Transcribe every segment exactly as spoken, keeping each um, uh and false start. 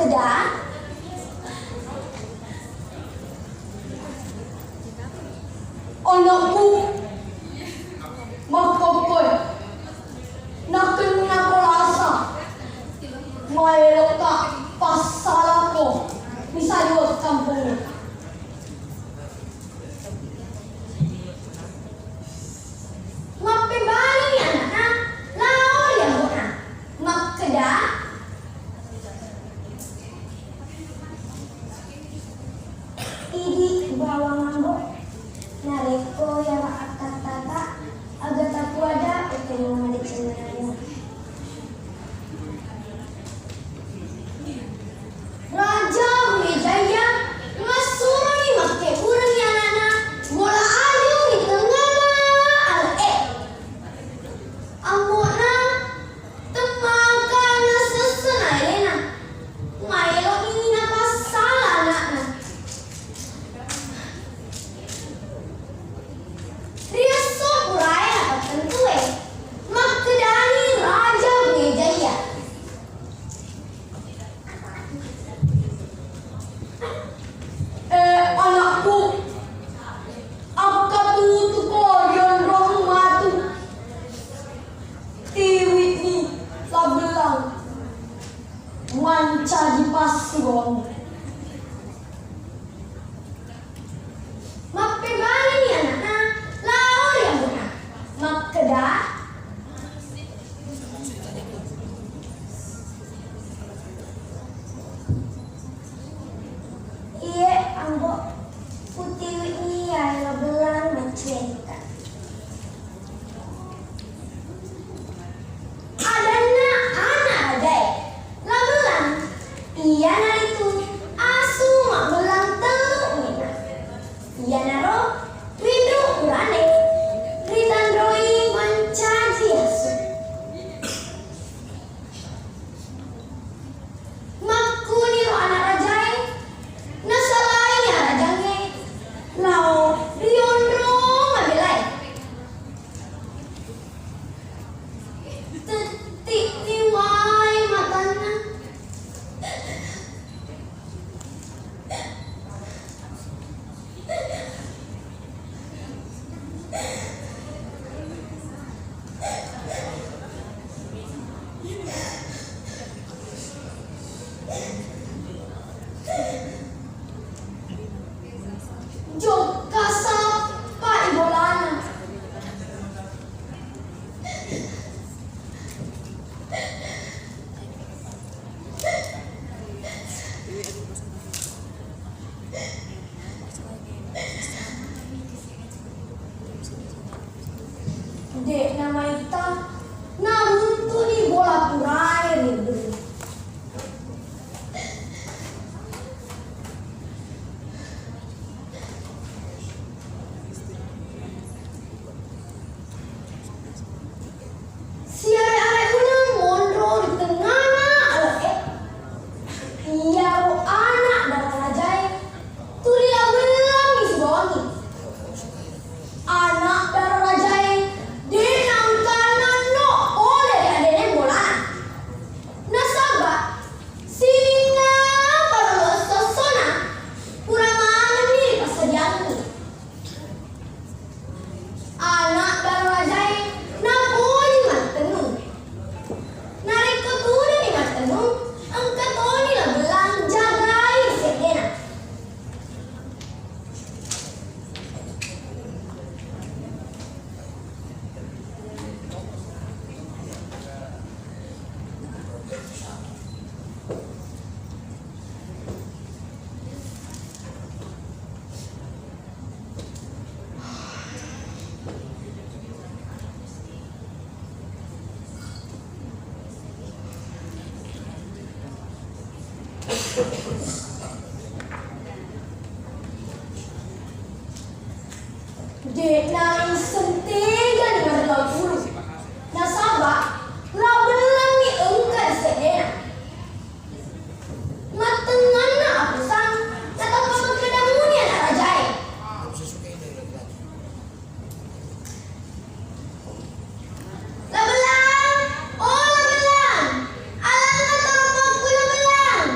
Da? Anakku, makkokkoi, nakennako lasa, maelokka passalako misaliweng kampongna. Mappebali ni anakna lao ri ambo'na, makkeda, Idi bawang ambo, narekko iyaro akkattata, aga tapuada utengnga madeceng manenna. Raja Bunge Jaya massuroni makkebburengngi anakna bola aju ri tengngana ale'e. Ambo'na temmaka nasessena alena, maeloni napassala anakna. Ri esso purae napattentue, makkedani Raja Bunge Jaya. Eh, anakku, akkatutuko rionrong matu. Tiwi'ni labellang mancaji passuromu. Mappebalini anakna lao ri ambo'na, makkeda, "Iye, Ambo, utiwi'ni iyae labellang maccuetta." Adanna ana' rajae, La Bellang, iyanaritu asu mabbellang tellu mena. Iyanaro rinru purane ritanroi mancaji asu. Makkuniro ana' rajae, nasalaini arajangnge lao ri onrong mabelae. Tetti'ni wae matanna. Jokka sappai bolana. De'na maitta naruntuni bola purae ri buru. Siare-are uleng monro ri tengngana ale'e. Iyaro ana' dara rajae tuli La Bellang sibawangngi. Ana' dara rajae de' naengka nanno pole ri adene bolana. Nasaba' sininna parellu esso-essona pura manenni ripasadiangngi. Ana' dara rajae napoji mattennung. Narekko tuduni mattennung, engka toni La Bellang jagai seddena. De'na isseng tegani marellau tulu, nasaba' La Bellang ni engka ri seddena. Mattengnganna Apu Sang, natappa makkeda muni ana' rajae. La Bellang, oh La Bellang, alanna toroppokku La Bellang.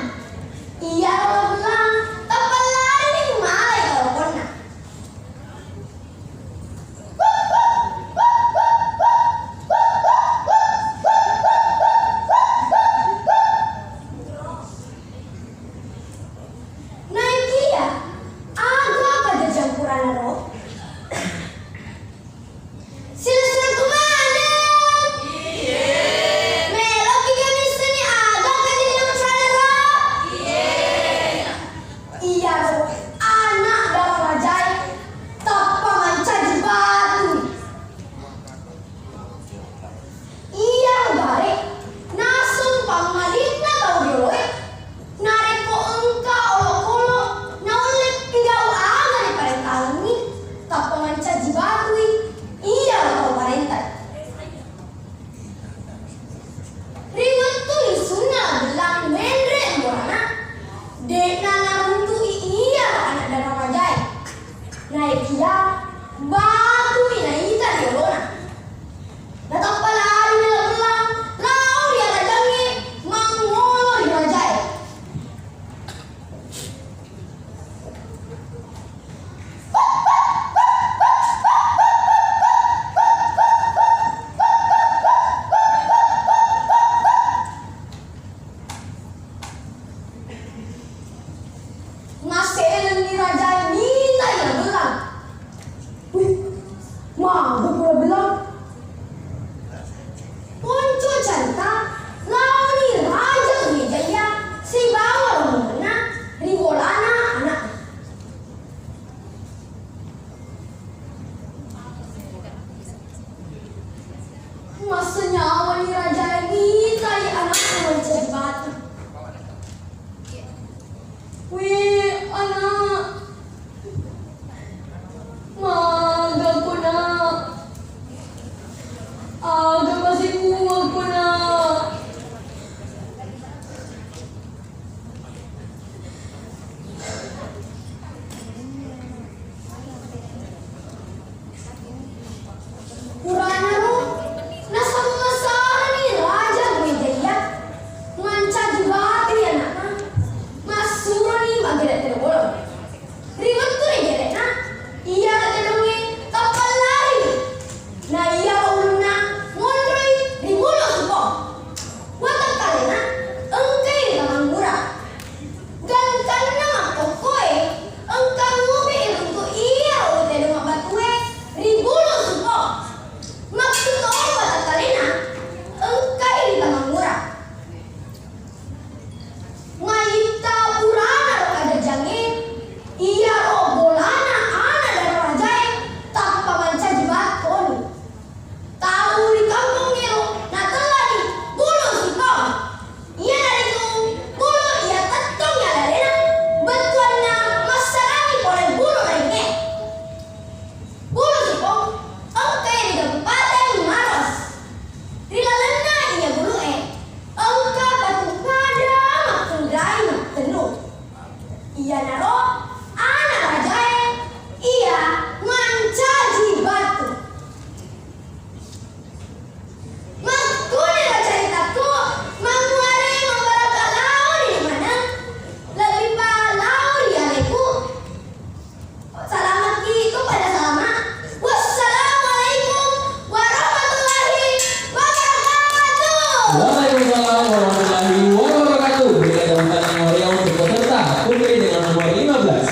Waalaikumsalam warahmatullahi wabarakatuh. Berikan tepuk tangan yang meriah untuk peserta putri dengan nomor lima belas.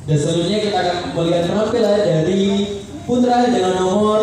Dan selanjutnya kita akan melihat penampilan dari putra dengan nomor